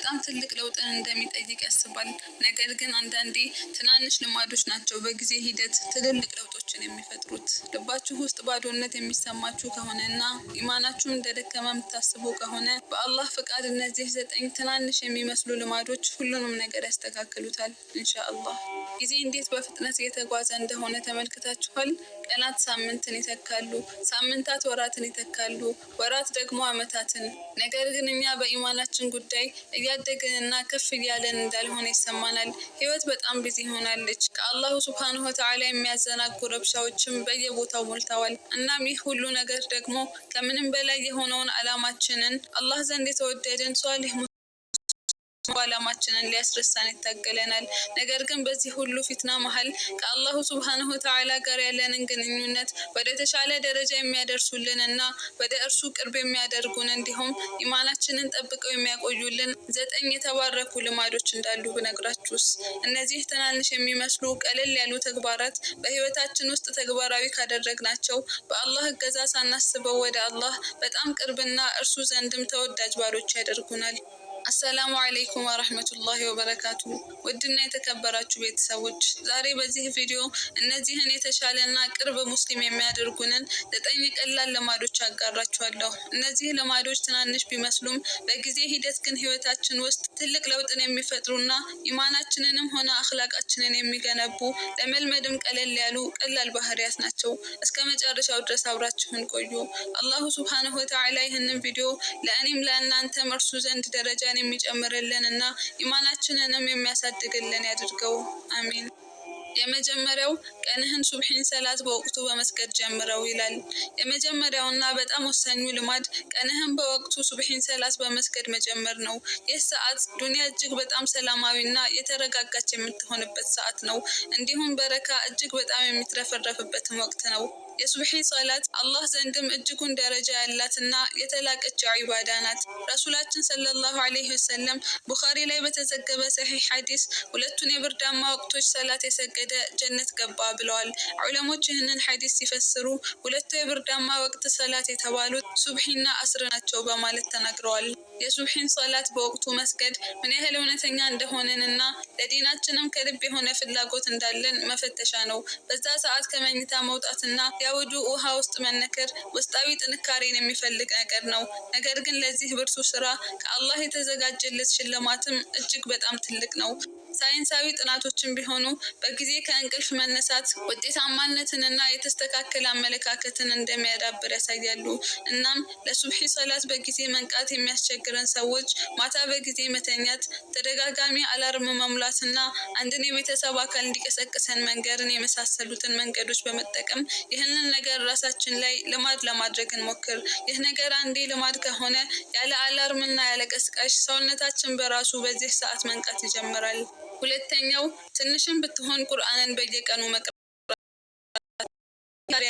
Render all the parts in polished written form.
በጣም ትልቅ ለውጥን እንደሚጠይቅ ያስባል። ነገር ግን አንዳንዴ ትናንሽ ልማዶች ናቸው በጊዜ ሂደት ትልልቅ ለውጦችን የሚፈጥሩት። ልባችሁ ውስጥ ባዶነት የሚሰማችሁ ከሆነ እና ኢማናችሁም እንደደከመ የምታስቡ ከሆነ፣ በአላህ ፍቃድ እነዚህ 9 ትናንሽ የሚመስሉ ልማዶች ሁሉንም ነገር ያስተካክሉታል ኢንሻአላህ። ጊዜ እንዴት በፍጥነት እየተጓዘ እንደሆነ ተመልክታችኋል? ቀናት ሳምንትን ይተካሉ፣ ሳምንታት ወራትን ይተካሉ፣ ወራት ደግሞ ዓመታትን። ነገር ግን እኛ በኢማናችን ጉዳይ እያደግንና ከፍ እያለን እንዳልሆነ ይሰማናል። ህይወት በጣም busy ሆናለች። ከአላሁ ሱብሃነሁ ወተዓላ የሚያዘናጉ ረብሻዎችም በየቦታው ሞልተዋል። እናም ይህ ሁሉ ነገር ደግሞ ከምንም በላይ የሆነውን ዓላማችንን፣ አላህ ዘንድ የተወደድን ሷሊህ ዓላማችንን ሊያስረሳን ይታገለናል። ነገር ግን በዚህ ሁሉ ፊትና መሀል ከአላሁ ሱብሃነሁ ወተዓላ ጋር ያለንን ግንኙነት ወደ ተሻለ ደረጃ የሚያደርሱልን እና ወደ እርሱ ቅርብ የሚያደርጉን፣ እንዲሁም ኢማናችንን ጠብቀው የሚያቆዩልን 9 የተባረኩ ልማዶች እንዳሉ ብነግራችሁስ? እነዚህ ትናንሽ የሚመስሉ ቀለል ያሉ ተግባራት በህይወታችን ውስጥ ተግባራዊ ካደረግናቸው፣ በአላህ እገዛ ሳናስበው ወደ አላህ በጣም ቅርብና እርሱ ዘንድም ተወዳጅ ባሮች ያደርጉናል። አሰላሙ አለይኩም ወረህመቱላሂ ወበረካቱ። ውድና የተከበራችሁ ቤተሰቦች፣ ዛሬ በዚህ ቪዲዮ እነዚህን የተሻለና ቅርብ ሙስሊም የሚያደርጉንን 9 ቀላል ልማዶች አጋራችኋለሁ። እነዚህ ልማዶች ትናንሽ ቢመስሉም በጊዜ ሂደት ግን ህይወታችን ውስጥ ትልቅ ለውጥን የሚፈጥሩና ኢማናችንንም ሆነ አኽላቃችንን የሚገነቡ፣ ለመልመድም ቀለል ያሉ ቀላል ባህሪያት ናቸው። እስከ መጨረሻው ድረስ አብራችሁን ቆዩ። አላሁ ሱብሃነሁ ወተዓላ ይህንን ቪዲዮ ለእኔም ለእናንተም እርሱ ዘንድ ደረጃን የሚጨምርልን እና ኢማናችንንም የሚያሳድግልን ያድርገው። አሚን። የመጀመሪያው፣ ቀንህን ሱብሒን ሰላት በወቅቱ በመስገድ ጀምረው ይላል። የመጀመሪያውና በጣም ወሳኙ ልማድ ቀንህን በወቅቱ ሱብሒን ሰላት በመስገድ መጀመር ነው። ይህ ሰዓት ዱንያ እጅግ በጣም ሰላማዊና የተረጋጋች የምትሆንበት ሰዓት ነው። እንዲሁም በረካ እጅግ በጣም የሚትረፈረፍበትም ወቅት ነው። የሱብሒ ሰላት አላህ ዘንድም እጅጉን ደረጃ ያላትና የተላቀች ዒባዳ ናት። ረሱላችን ሰለላሁ ዐለይሂ ወሰለም ቡኻሪ ላይ በተዘገበ ሰሒህ ሐዲስ “ሁለቱን የብርዳማ ወቅቶች ሰላት የሰገደ ጀነት ገባ” ብለዋል። ዑለሞች ይህንን ሐዲስ ሲፈስሩ ሁለቱ የብርዳማ ወቅት ሰላት የተባሉት ሱብሒና አስር ናቸው በማለት ተናግረዋል። የሱብሒን ሰላት በወቅቱ መስገድ ምን ያህል እውነተኛ እንደሆንን እና ለዲናችንም ከልብ የሆነ ፍላጎት እንዳለን መፈተሻ ነው። በዛ ሰዓት ከመኝታ መውጣትና የውዱእ ውሃ ውስጥ መነከር ውስጣዊ ጥንካሬን የሚፈልግ ነገር ነው። ነገር ግን ለዚህ ብርቱ ስራ ከአላህ የተዘጋጀለት ሽልማትም እጅግ በጣም ትልቅ ነው። ሳይንሳዊ ጥናቶችም ቢሆኑ በጊዜ ከእንቅልፍ መነሳት ውጤታማነትንና የተስተካከለ አመለካከትን እንደሚያዳብር ያሳያሉ። እናም ለሱብሒ ሰላት በጊዜ መንቃት የሚያስቸግረን ሰዎች ማታ በጊዜ መተኛት፣ ተደጋጋሚ alarm መሙላትና አንድን የቤተሰብ አካል እንዲቀሰቅሰን መንገርን የመሳሰሉትን መንገዶች በመጠቀም ይህንን ነገር ራሳችን ላይ ልማድ ለማድረግ እንሞክር። ይህ ነገር አንዴ ልማድ ከሆነ ያለ alarm ና ያለ ቀስቃሽ ሰውነታችን በራሱ በዚህ ሰዓት መንቃት ይጀምራል። ሁለተኛው፣ ትንሽም ብትሆን ቁርአንን በየቀኑ መቅራት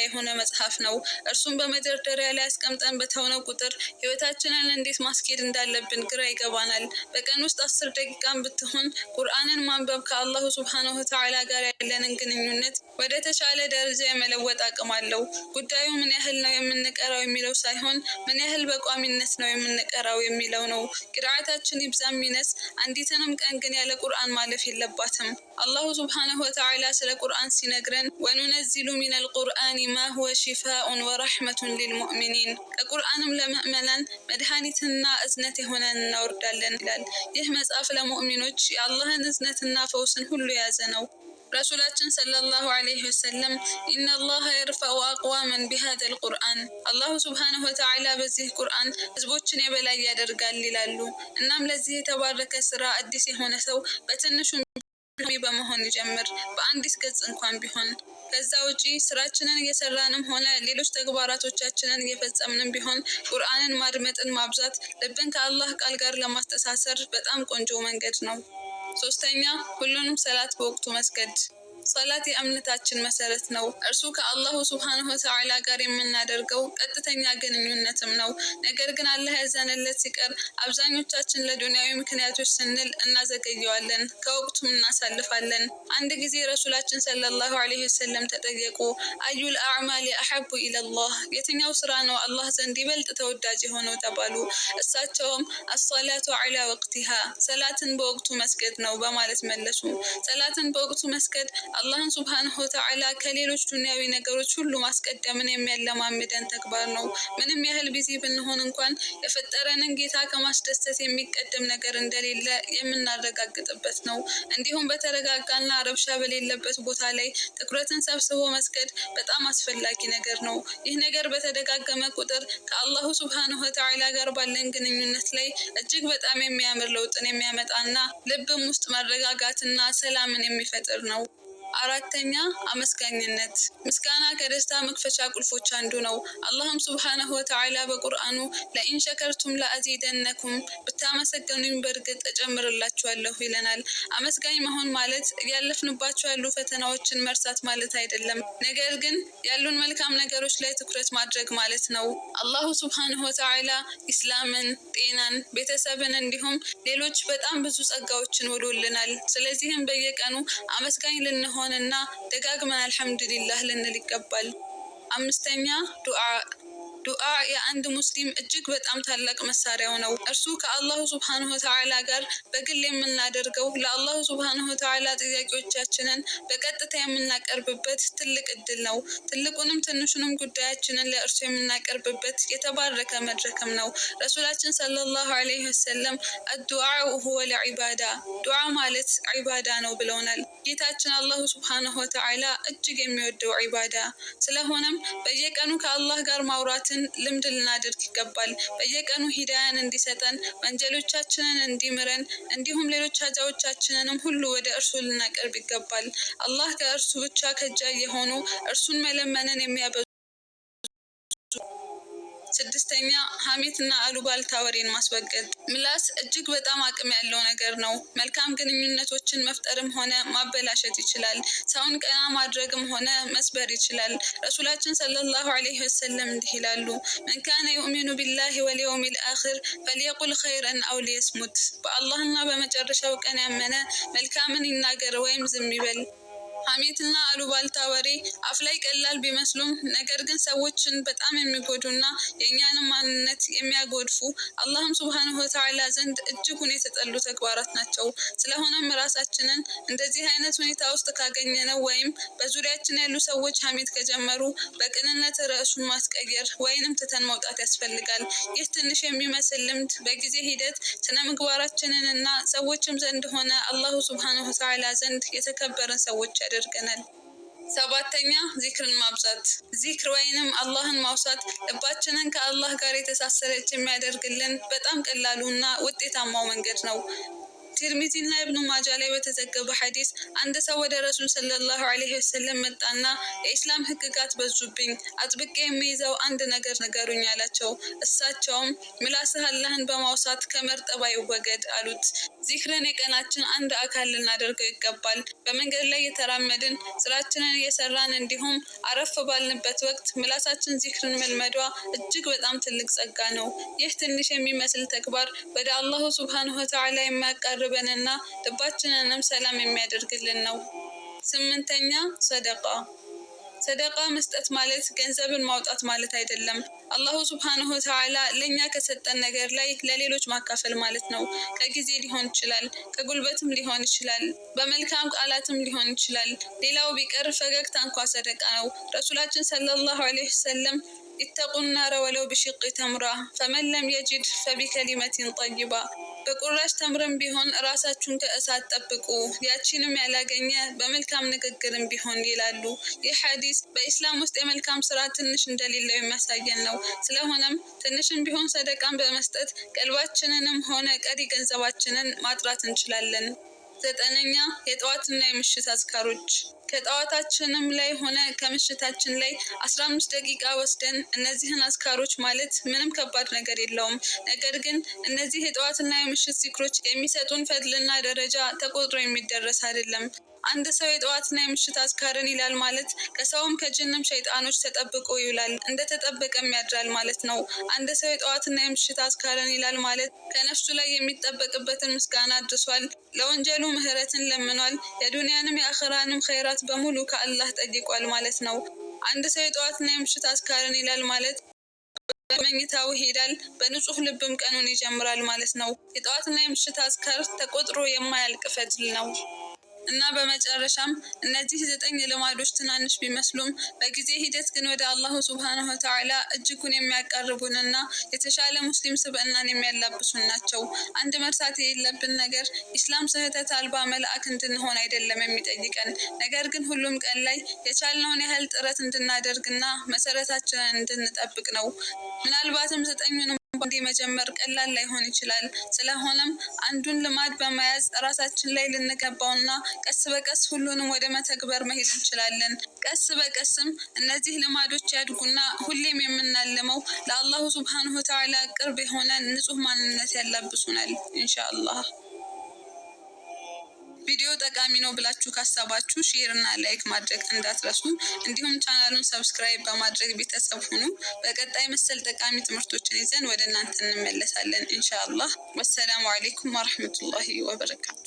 የሆነ መጽሐፍ ነው። እርሱን በመደርደሪያ ላይ አስቀምጠን በተውነው ቁጥር ህይወታችንን እንዴት ማስኬድ እንዳለብን ግራ ይገባናል። በቀን ውስጥ 10 ደቂቃም ብትሆን ቁርአንን ማንበብ ከአላሁ ሱብሃነሁ ወተዓላ ጋር ያለንን ግንኙነት ወደ ተሻለ ደረጃ የመለወጥ አቅም አለው። ጉዳዩ ምን ያህል ነው የምንቀራው የሚለው ሳይሆን ምን ያህል በቋሚነት ነው የምንቀራው የሚለው ነው። ቂርአታችን ይብዛም ይነስ አንዲትንም ቀን ግን ያለ ቁርአን ማለፍ የለባትም። አላሁ ሱብሃነሁ ወተዓላ ስለ ቁርአን ሲነግረን ወኑነዚሉ ሚነል ቁርአን ማ ሁወ ሺፋኡን ወረሕመቱን ሊልሙእሚኒን፣ ከቁርአንም ለምእመናን መድኃኒትና እዝነት የሆነን እናወርዳለን ይላል። ይህ መጽሐፍ ለሙእሚኖች የአላህን እዝነትና ፈውስን ሁሉ የያዘ ነው። ረሱላችን ሰለላሁ ዐለይሂ ወሰለም ኢነላሃ የርፈዑ አቅዋመን ቢሃዘል ቁርአን፣ አላሁ ሱብሃነሁ ወተዓላ በዚህ ቁርአን ህዝቦችን የበላይ ያደርጋል ይላሉ። እናም ለዚህ የተባረከ ስራ አዲስ የሆነ ሰው በትንሹ በመሆን ይጀምር፣ በአንዲት ገጽ እንኳን ቢሆን። ከዛ ውጪ ስራችንን እየሰራንም ሆነ ሌሎች ተግባራቶቻችንን እየፈጸምንም ቢሆን ቁርአንን ማድመጥን ማብዛት ልብን ከአላህ ቃል ጋር ለማስተሳሰር በጣም ቆንጆ መንገድ ነው። ሶስተኛ፣ ሁሉንም ሰላት በወቅቱ መስገድ። ሰላት የእምነታችን መሰረት ነው። እርሱ ከአላሁ ሱብሓነሁ ወተዓላ ጋር የምናደርገው ቀጥተኛ ግንኙነትም ነው። ነገር ግን አላህ ያዘነለት ሲቀር አብዛኞቻችን ለዱንያዊ ምክንያቶች ስንል እናዘገየዋለን፣ ከወቅቱም እናሳልፋለን። አንድ ጊዜ ረሱላችን ሰለላሁ ዐለይሂ ወሰለም ተጠየቁ። አዩል አዕማሊ አሐቡ ኢለላህ፣ የትኛው ስራ ነው አላህ ዘንድ ይበልጥ ተወዳጅ የሆነው ተባሉ። እሳቸውም አሰላቱ ዐላ ወቅቲሃ፣ ሰላትን በወቅቱ መስገድ ነው በማለት መለሱ። ሰላትን በወቅቱ መስገድ አላህን ሱብሓነሁ ወተዓላ ከሌሎች ዱንያዊ ነገሮች ሁሉ ማስቀደምን የሚያለማምደን ተግባር ነው። ምንም ያህል busy ብንሆን እንኳን የፈጠረንን ጌታ ከማስደሰት የሚቀደም ነገር እንደሌለ የምናረጋግጥበት ነው። እንዲሁም በተረጋጋና ረብሻ በሌለበት ቦታ ላይ ትኩረትን ሰብስቦ መስገድ በጣም አስፈላጊ ነገር ነው። ይህ ነገር በተደጋገመ ቁጥር ከአላሁ ሱብሓነሁ ወተዓላ ጋር ባለን ግንኙነት ላይ እጅግ በጣም የሚያምር ለውጥን የሚያመጣና ልብም ውስጥ መረጋጋትና ሰላምን የሚፈጥር ነው። አራተኛ፣ አመስጋኝነት። ምስጋና ከደስታ መክፈቻ ቁልፎች አንዱ ነው። አላህም ሱብሓነሁ ወተዓላ በቁርአኑ ለኢን ሸከርቱም ለአዚደነኩም፣ ብታመሰገኑኝ በእርግጥ እጨምርላችኋለሁ ይለናል። አመስጋኝ መሆን ማለት እያለፍንባቸው ያሉ ፈተናዎችን መርሳት ማለት አይደለም። ነገር ግን ያሉን መልካም ነገሮች ላይ ትኩረት ማድረግ ማለት ነው። አላሁ ሱብሓነሁ ወተዓላ ኢስላምን፣ ጤናን፣ ቤተሰብን እንዲሁም ሌሎች በጣም ብዙ ጸጋዎችን ውሎልናል። ስለዚህም በየቀኑ አመስጋኝ ልንሆን እና ደጋግመን አልሐምዱሊላህ ልንል ይገባል። አምስተኛ፣ ዱዓ። ዱዓ የአንድ ሙስሊም እጅግ በጣም ታላቅ መሳሪያው ነው። እርሱ ከአላሁ ሱብሓነሁ ወተዓላ ጋር በግል የምናደርገው፣ ለአላሁ ሱብሓነሁ ወተዓላ ጥያቄዎቻችንን በቀጥታ የምናቀርብበት ትልቅ እድል ነው። ትልቁንም ትንሹንም ጉዳያችንን ለእርሱ የምናቀርብበት የተባረከ መድረክም ነው። ረሱላችን ሰለላሁ ዐለይሂ ወሰለም አዱዓኡ ሁወል ዒባዳ፣ ዱዓ ማለት ዒባዳ ነው ብለውናል። ጌታችን አላሁ ሱብሓነሁ ወተዓላ እጅግ የሚወደው ዒባዳ። ስለሆነም በየቀኑ ከአላህ ጋር ማውራትን ልምድ ልናደርግ ይገባል። በየቀኑ ሂዳያን እንዲሰጠን፣ ወንጀሎቻችንን እንዲምረን፣ እንዲሁም ሌሎች ሀጃዎቻችንንም ሁሉ ወደ እርሱ ልናቀርብ ይገባል። አላህ ከእርሱ ብቻ ከጃይ የሆኑ፣ እርሱን መለመንን የሚያበዙ። ስድስተኛ፣ ሀሜትና አሉባልታ ወሬን ማስወገድ። ምላስ እጅግ በጣም አቅም ያለው ነገር ነው። መልካም ግንኙነቶችን መፍጠርም ሆነ ማበላሸት ይችላል። ሰውን ቀና ማድረግም ሆነ መስበር ይችላል። ረሱላችን ሰለላሁ ዐለይሂ ወሰለም እንዲህ ይላሉ፣ መን ካነ ዩእሚኑ ቢላሂ ወልየውሚል አኺር ፈልየቁል ኸይረን አው ሊየስሙት። በአላህና በመጨረሻው ቀን ያመነ መልካምን ይናገር ወይም ዝም ይበል። ሀሜትና አሉባልታ ወሬ አፍ ላይ ቀላል ቢመስሉም ነገር ግን ሰዎችን በጣም የሚጎዱና የእኛንም ማንነት የሚያጎድፉ፣ አላህም ሱብሓነሁ ወተዓላ ዘንድ እጅጉን የተጠሉ ተግባራት ናቸው። ስለሆነም ራሳችንን እንደዚህ አይነት ሁኔታ ውስጥ ካገኘነው ወይም በዙሪያችን ያሉ ሰዎች ሀሜት ከጀመሩ በቅንነት ርዕሱን ማስቀየር ወይንም ትተን መውጣት ያስፈልጋል። ይህ ትንሽ የሚመስል ልምድ በጊዜ ሂደት ስነ ምግባራችንን እና ሰዎችም ዘንድ ሆነ አላሁ ሱብሓነሁ ወተዓላ ዘንድ የተከበርን ሰዎች ያደርገናል። ሰባተኛ፣ ዚክርን ማብዛት። ዚክር ወይንም አላህን ማውሳት ልባችንን ከአላህ ጋር የተሳሰረች የሚያደርግልን በጣም ቀላሉ እና ውጤታማው መንገድ ነው። ቲርሚዚ እና ኢብኑ ማጃ ላይ በተዘገበ ሐዲስ አንድ ሰው ወደ ረሱል ሰለላሁ ዐለይሂ ወሰለም መጣና የኢስላም ሕግጋት በዙብኝ፣ አጥብቄ የሚይዘው አንድ ነገር ንገሩኝ አላቸው። እሳቸውም ምላስህ አላህን በማውሳት ከመርጠባ ይወገድ አሉት። ዚክርን የቀናችን አንድ አካል ልናደርገው ይገባል። በመንገድ ላይ እየተራመድን፣ ስራችንን እየሰራን፣ እንዲሁም አረፍ ባልንበት ወቅት ምላሳችን ዚክርን መልመዷ እጅግ በጣም ትልቅ ጸጋ ነው። ይህ ትንሽ የሚመስል ተግባር ወደ አላሁ ሱብሓነሁ ወተዓላ የሚያቃርበንና ልባችንንም ሰላም የሚያደርግልን ነው። ስምንተኛ፣ ሰደቃ። ሰደቃ መስጠት ማለት ገንዘብን ማውጣት ማለት አይደለም። አላሁ ሱብሓነሁ ወተዓላ ለእኛ ከሰጠን ነገር ላይ ለሌሎች ማካፈል ማለት ነው። ከጊዜ ሊሆን ይችላል፣ ከጉልበትም ሊሆን ይችላል፣ በመልካም ቃላትም ሊሆን ይችላል። ሌላው ቢቀር ፈገግታ እንኳ ሰደቃ ነው። ረሱላችን ሰለላሁ ዐለይሂ ወሰለም ኢተቁ ናረ ወለው ብሽቂ ተምራ፣ ፈመን ለም የጅድ ፈቢከሊመቲን ጠይባ፣ በቁራሽ ተምርም ቢሆን ራሳችሁን ከእሳት ጠብቁ፣ ያቺንም ያላገኘ በመልካም ንግግርም ቢሆን ይላሉ። ይህ ሐዲስ በኢስላም ውስጥ የመልካም ስራ ትንሽ እንደሌለው የሚያሳየን ነው። ስለሆነም ትንሽም ቢሆን ሰደቃን በመስጠት ቀልባችንንም ሆነ ቀሪ ገንዘባችንን ማጥራት እንችላለን። ዘጠነኛ፣ የጠዋትና የምሽት አዝካሮች። ከጠዋታችንም ላይ ሆነ ከምሽታችን ላይ 15 ደቂቃ ወስደን እነዚህን አዝካሮች ማለት ምንም ከባድ ነገር የለውም። ነገር ግን እነዚህ የጠዋትና የምሽት ዚክሮች የሚሰጡን ፈድልና ደረጃ ተቆጥሮ የሚደረስ አይደለም። አንድ ሰው የጠዋትና የምሽት አዝካርን ይላል ማለት ከሰውም ከጅንም ሸይጣኖች ተጠብቆ ይውላል፣ እንደተጠበቀም ያድራል ማለት ነው። አንድ ሰው የጠዋትና የምሽት አዝካርን ይላል ማለት ከነፍሱ ላይ የሚጠበቅበትን ምስጋና አድርሷል፣ ለወንጀሉ ምህረትን ለምኗል፣ የዱንያንም የአኽራንም ኸይራት በሙሉ ከአላህ ጠይቋል ማለት ነው። አንድ ሰው የጠዋትና የምሽት አዝካርን ይላል ማለት በመኝታው ይሄዳል፣ በንጹህ ልብም ቀኑን ይጀምራል ማለት ነው። የጠዋትና የምሽት አዝካር ተቆጥሮ የማያልቅ ፈድል ነው። እና በመጨረሻም እነዚህ 9 ልማዶች ትናንሽ ቢመስሉም በጊዜ ሂደት ግን ወደ አላሁ ሱብሃነሁ ወተዓላ እጅጉን የሚያቀርቡንና የተሻለ ሙስሊም ስብዕናን የሚያላብሱን ናቸው። አንድ መርሳት የሌለብን ነገር ኢስላም ስህተት አልባ መልአክ እንድንሆን አይደለም የሚጠይቀን፣ ነገር ግን ሁሉም ቀን ላይ የቻልነውን ያህል ጥረት እንድናደርግና መሰረታችንን እንድንጠብቅ ነው። ምናልባትም 9ኙንም ባንዴ መጀመር ቀላል ላይሆን ይችላል። ስለሆነም አንዱን ልማድ በመያዝ ራሳችን ላይ ልንገባውና ቀስ በቀስ ሁሉንም ወደ መተግበር መሄድ እንችላለን። ቀስ በቀስም እነዚህ ልማዶች ያድጉና ሁሌም የምናልመው ለአላሁ ሱብሃነሁ ወተዓላ ቅርብ የሆነ ንጹህ ማንነት ያላብሱናል ኢንሻአላህ። ቪዲዮ ጠቃሚ ነው ብላችሁ ካሰባችሁ share እና like ማድረግ እንዳትረሱ። እንዲሁም ቻናሉን subscribe በማድረግ ቤተሰብ ሁኑ። በቀጣይ መሰል ጠቃሚ ትምህርቶችን ይዘን ወደ እናንተ እንመለሳለን ኢንሻአላህ። ወሰላሙ አለይኩም ወረህመቱላሂ ወበረካቱ።